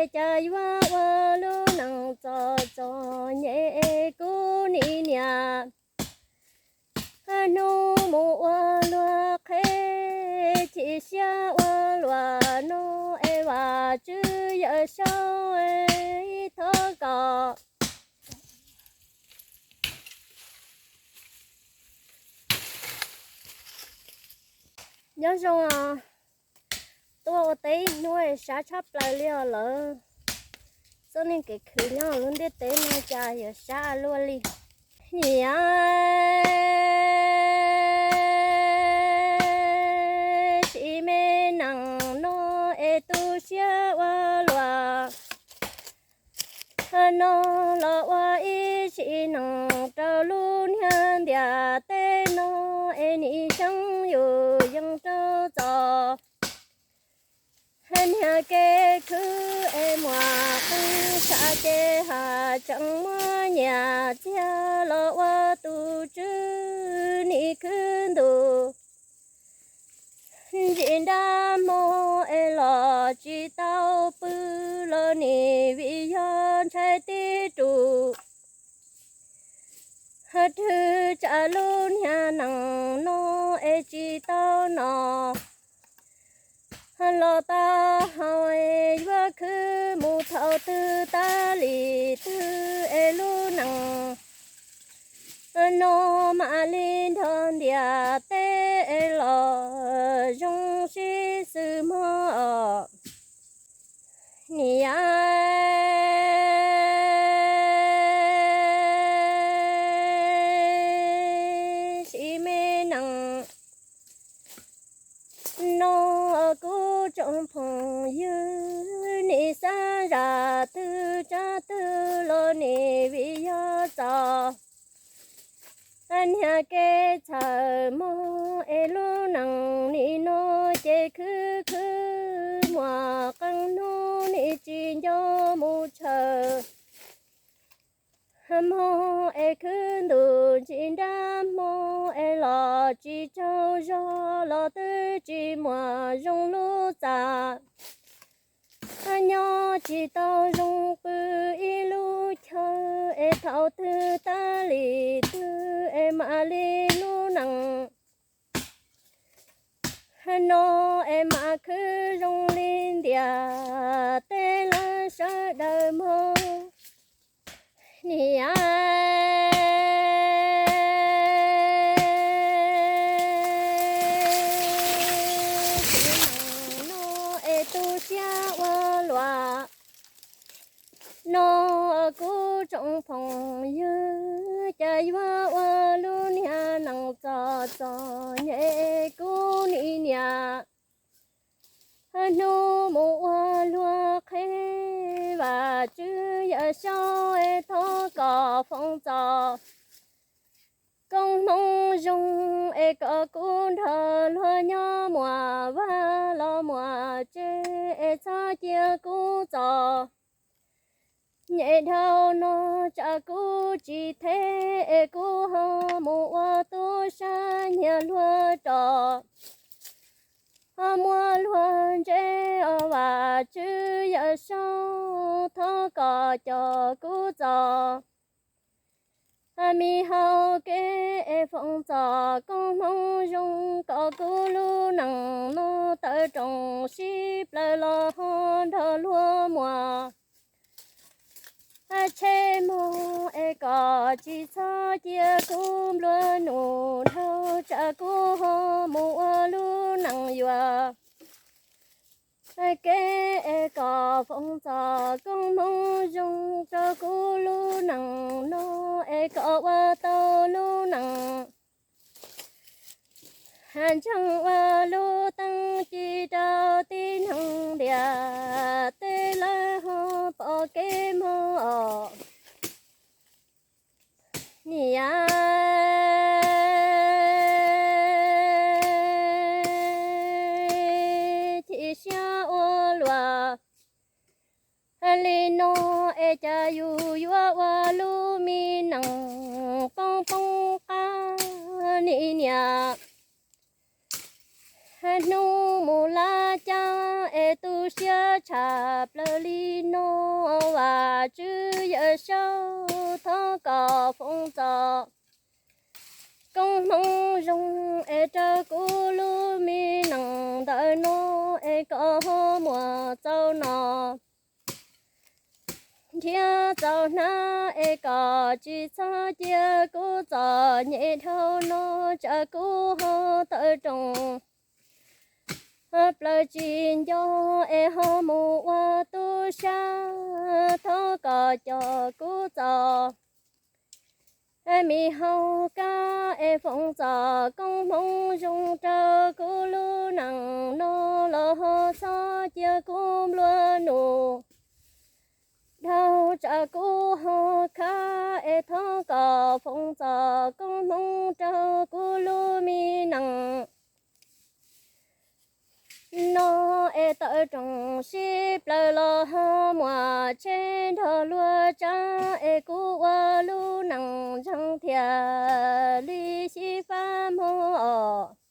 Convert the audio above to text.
Cas yuav ua lub neej txom txom nyem kuv nim niam, hnub mus ua luag qhev, chim siab ua luaj no es Vajtswv Yawmsaub thov kom nyob zoo. Tuaj ua teb ib hnub sab tshaj plaws li os lawm. Txoj neej kev khwv nyob lub ntiaj teb no cas yuav sab luaj li. Niam, sim me neej no es tu siab ua luaj no los ua ib sim neej rau lub niag ntiaj teb no es nim xyeeb yus yees rau txom niag kev khwv es muaj qee tsam ces haj tseem muaj nyiaj txiag los ua tus tswv nim khwv ntuj. Ntsis nrab hmo es los tsis tau pw los nim vim yog ntshai tib rum. Hwj tsam lub niag neej no es tsis tau noj los tau haus, yuav khwv mus thaum twg tas li twg es lub neej no mam li nrog ntiaj teb los zoo sib xws mog. Niam, sim me neej no kuv tsoom phooj ywg nim xav zam twg tsav twg los nim vim yog txom niag kev txhawj mog es lub neej nim no ces khwv khwv muaj qee hnub nim tsis nco mus tshawj mog es khwv ntuj ntsis nrab hmo es los tsis tsaug zog los twb tsis muaj zoo lub txaj. Nyob tsis tau zoo pw ib lub chaw es thaum twg tas li twg es mam li lub neej no es mam khwv zoo li ntiaj teb lawv sawv daws mog. Niam, sim neej no es tu siab ua luaj no kuv tsoom phooj ywg, cas yuav ua lub niag neej txom txom nyem kuv nim niam. Hnub mus ua luag qhev, Vajtswv Yawmsaub thov kom foom txoj koob hmoov zoo es kom kuv nrog luag nyob muaj vaj los muaj tsev es txhob cia kuv txom nyem dhau no, tsam kuv tsis them es kuv ho mus ua tub sab nyiag luag roj ho muab luag ntse os. Vajtswv Yawmsaub thov kom coj kuv txoj me hau kev es foom txoj koob hmoov zoo kom kuv lub neej no tawm rooj sib plaws los ho nrog luag muaj tsheb mog es kom tsis txhob cia kuv nplua nuj dhau, tsam kuv ho mus ua lub neej yuam kev es kom foom txoj koob hmoov zoo rau kuv lub neej no es kom ua tau lub neej ntseeg ua lub teeb ci rau tib neeg ntiaj teb lawv ho pom kev mog os. Niam, chim siab ua luaj li no es cas yus yuav ua lub me neej poob poob qab nim niam. Hnub mus lab cab es tu siab tshaj plaws li no, Vajtswv Yawmsaub thov kom foom txog koob hmoov zoo es rau kuv lub me neej ntawm no es kom ho muaj txaus nom nrhiav txaus hnab es kom tsis txhob cia kuv txom nyem dhau no, tsam kuv ho tawm rooj plaws tsis nco es ho mus ua tub sab. Thov kom coj kuv txoj me hau kab es foom txog koob hmoov zoo rau kuv lub neej no los ho txhob cia kuv nplua nuj dhau, tsam kuv ho khab es thov kom foom txog koob hmoov rau kuv lub me neej no es tawm rooj sib plaws los ho muaj tsheb nrog luag tsav es kuv ua lub neej ntseeg thiaj li xyiv fab mog.